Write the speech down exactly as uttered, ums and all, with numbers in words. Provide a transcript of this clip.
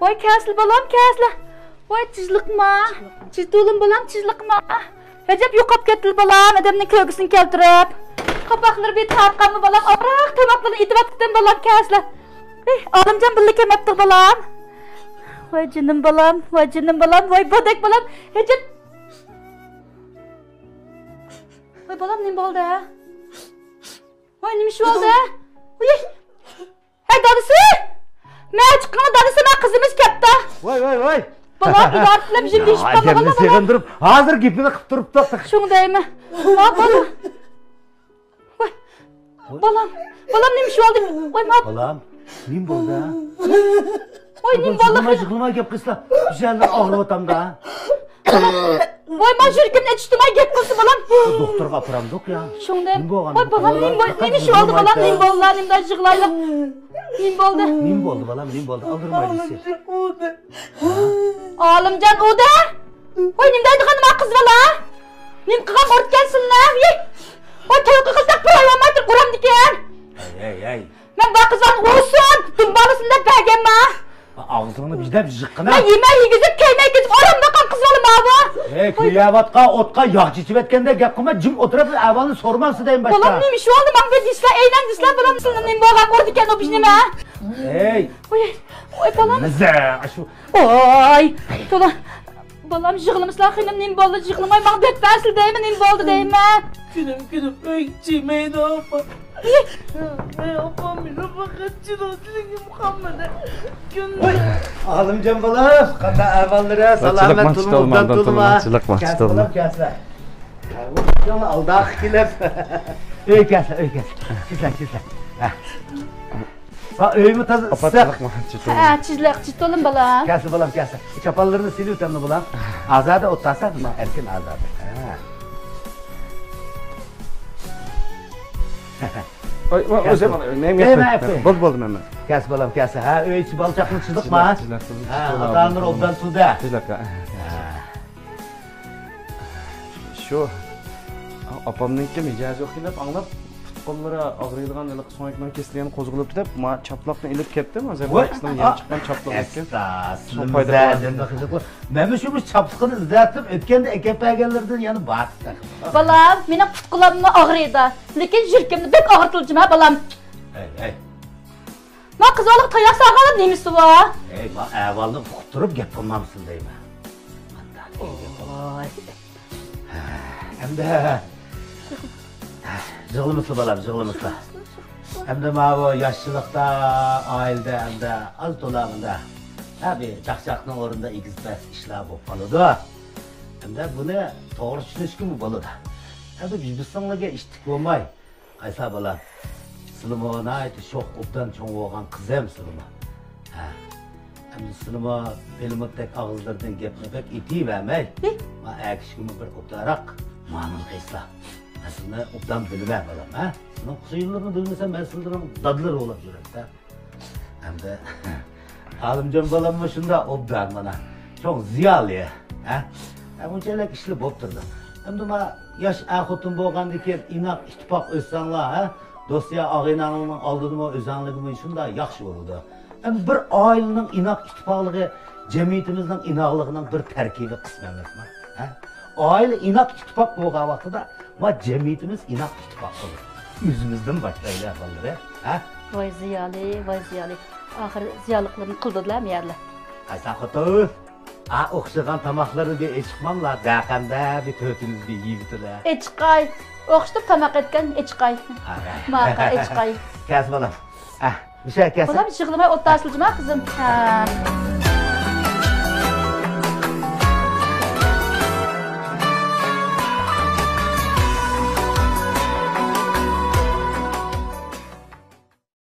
ۋاي، كەلسىلە بالام، كەلسىلە. ۋاي، تىزلىقما. تىزلىقما. تىز تولۇم بالام، تىزلىقما. ئەجەب يوقاپ كەتتىلا بالام، ئادەمنىڭ كۆرگۈسىنى كەلتۈرۈپ. قاپاقلىرى بىر تارقانمۇ بالام، ئاراق تاماقلىرىنى ئېتىۋاتقىتىم بالام، كەلسىلە. ئېي، ئالىمجان بىللە كەلمەپتۇ بالام. ۋاي جېنىم بالام، ۋاي جېنىم بالام، ۋاي بودەك بالام. ئەجەب. ۋاي بالام، نېمە بولدى ھە؟ ۋاي، نېمە ئىش بولدى؟ ۋاي. ھەي، دادىسى! مەن چىققىنىڭ دادىسى، مانا قىزىمىز كەپتۇ. ۋاي، ۋاي، ۋاي! بالام، ئىدارە قىلىپ جىم دېيىشىپ قالمىغىنلا، بالام. سېغىندۇرۇپ، ھازىر گېپىنى قىلىپ تۇرۇپتۇق. شۇڭا دەيمەن. ۋاي، بالام. ۋاي، بالام، بالام، نېمە ئىش بولدى؟ ۋاي، ما- بالام، نېمە بولدى ھە؟ ۋاي، نېمە بولدى؟ يىغلىماي، يىغلىماي گەپ قىلسىلا. بىر يەرلىرىڭ ئاغرىۋاتامدۇ ھە؟ ۋاي، ما يۈرىكىمنى ئېچىشتىماي گەپ قىلسا، بالام. دوختۇرغا ئاپىرامدۇق يا. شۇڭدەيمەن. نېمە بولغان؟ ۋاي، بالام، نېمە بول-، نېمە ئىش بولدى، بالام، نېمە بولدى، نېمە دەپ يىغلايلا؟ نېمە بولدى؟ نېمە بولدى، بالام، نېمە بولدى؟ ئالدىرىمايلى. ئالىمجان ئۇدە! ۋاي، نېمە دەيدىغان ما قىز بالا؟ نېمە قىلغان ئۇرۇپ كەلسۇن ۋاي! ۋاي، توي قىلساق بىر ئاي بولماي تۇرۇپ ئۇرامدىكەن. ھەي، ھەي، ھەي. مەن بۇ قىز بالىنى ئۇرسۇن، دۇمبالىسۇن دەپ بەرگەنما؟ ئاغزىڭنى بىر دەپ يىغقىنا. مەن يېمەي يېگۈزۈپ، كەيمەي كېزىپ ئۇرامدىغان قىز بالىما بۇ. ھەي، كۆيۈۋاتقان ئوتقا ياغ چېچىۋەتكەندەك گەپ قىلما، جىم ئولتۇرۇپ ئەھۋالنى سورىمامسىز دەيمەن باشتا. بالام، نېمە ئىش بولدى؟ ماڭا بىر دېسىلە، ئەينەن دېسىلە، بالام، سىلىنى نېمە بولغان ئۇرىدىكەن ئۇ بىزنىمۇ؟ ھەي. ۋاي، ۋاي، بالام. مىزە، ئاشۇ. ۋاي، تولا. بالام، يىغلىمىسىلا، خېنىم، نېمە بولدى؟ يىغلىماي، ماڭا دەپ بەرسىلە دەيمەن، نېمە بولدى دەيمەن. كۈنۈم كۈنۈم ئۆيگە جىمەيدۇ، ئاپا. ئەي، ئاپام، مېنى پەقەت جىداسىلىگىم قالمىدى. كۈندە. ئالىمجان بالام، قانداق ئەھۋاللىرى؟ سالامەت تۇرما، ئوبدان تۇرما. كەلسە بالام، كەلسە. ئالداققا كېلىپ. ئۆي كەلسە، ئۆي كەلسە. كەلسە، كەلسە. ھە. ھا، ئۆيمۇ تازا ئىسسىق. ھە، تىزلىق، تىز تولۇم بالام. كەلسە بالام، كەلسە. چاپانلىرىنى سېلىۋېتەمدۇ بالام؟ ئازادە ئولتۇرسا، مانا ئەركىن ئازادە. ھە. ئاي، ئۆزى مانا، نېمە گەپ؟ بولدى، بولدى، مەن. كەلسە بالام، كەلسە. ھە، ئۆي ئىچى بالا چاقىلىق تىزلىقما؟ ھە، ئاتا-ئانىلىرى ئوبدان تۇردى. تىزلىق، ھە. شۇ ئاپامنىڭكى مىجەزى يوق دەپ ئاڭلاپ، پۇت-قوللىرى ئاغرىيدىغان ھېلىقى سۆڭەكنىڭ كېسىلى يەنە قوزغىلىپتۇ دەپ، ما چاپلاقنى ئېلىپ كەپتۇ، ھازىر ۋاي، باقسىنىڭ يەنە چىققان چاپلىقى ئىكەن. ئەستا، شۇ پايدا قىلىۋالدىم. مەنمۇ شۇ، شۇ چاپلىقىنى ئىزدەتتىم، ئۆتكەندە ئەكەپ بەرگەنلىرىدىن يەنە بار. بالام، مېنىڭ پۇت-قولۇممۇ ئاغرىيدۇ، لېكىن يۈرىكىمنى بەك ئاغرىتىلدى جۇما، بالام. ھەي، ھەي. ما قىز بالىغا تاياق سالغانلار نېمىسى بار؟ ھەي، ما ئەھۋالنى ئۇقۇپ تۇرۇپ گەپ قىلمامسىز دەيمەن. قانداق گەپ قىلدىڭ؟ ۋاي. ئەمدى يىغلىمىسىلا بالام، يىغلىمىسىلا. ئەمدى ماۋۇ ياشچىلىقتا، ئائىلىدە ئەمدى ئاز تولا مۇندا، ھە، بىر چاقچاقنىڭ ئورنىدا ئېگىز-پەس ئىشلار بولۇپ قالىدۇ. ئەمدى بۇنى توغرا چۈشىنىشكىمۇ بولىدۇ. ئەمدى بىز بىسىڭلارگە ئىتتىك بولماي، قايسا بالا؟ سىلىمۇ ناھايىتى شوخ، ئوبدان چوڭ بولغان قىزىم سىلىمۇ. ھە. ئەمدى سىلىمۇ پىلىموتتەك ئاغزىلىرىدىن گەپنى بەك ئېتىۋەرمەي. ھى؟ ما ئەر كىشىگىمۇ بىر ئوبدانراق مۇئامىلە قىلسا. مەن سىلىنى ئوبدان بىلىمەن، بالام، ھە؟ سېنىڭ قىزىڭلارنى بىلمىسەم، مەن سىلىنىڭ دادىلىرى بولاپ يۈرەمسەن. ئەمدى ئالىمجان بالاممۇ شۇنداق ئوبدان مانا. چوڭ زىيالىي، ھە؟ ھە، بۇنچىلىك ئىشلار بولۇپ تۇرىدۇ. ئەمدى ما ياش ئەر-خوتۇن بولغاندىن كېيىن ئىناق ئىتتىپاق ئۆتسەڭلار، ھە؟ دوست-يار، ئاغىنەڭلارنىڭ ئالدىدىمۇ، ئۆزەڭلىكىمۇ شۇنداق ياخشى بولىدۇ. ئەمدى بىر ئائىلىنىڭ ئىناق ئىتتىپاقلىقى جەمئىيىتىمىزنىڭ ئىناقلىقىنىڭ بىر تەركىبىي قىسمى ئەمەسمۇ، ھە؟ ئائىلە ئىناق ئىتتىپاق بولغان ۋاقتىدا ما جەمئىيىتىمىز ئىناق ئىتتىپاق بولىدۇ. ئۆزىمىزدىن باشلايلى، بالىلىرى، ھە؟ ۋاي زىيالىي، ۋاي زىيالىي. ئاخىرى زىيالىقلىرىنى قىلدىلا مەيەرلەر. قايسا خوتۇن؟ ئا، ئوخشىغان تاماقلىرىنى بىر ئېچىقماملا، دەقەندە بىر تۆتىمىز بىر يېيىۋېتىلە. ئېچىقاي. ئوخشىتىپ تاماق ئەتكەن ئېچىقاي. ھە، ھە. ماقا ئېچىقاي. كەلسە بالام. ئە، مۇشۇ كەلسە. بالام، يىغلىماي ئولتۇرسىلا جۇما قىزىم. ھە.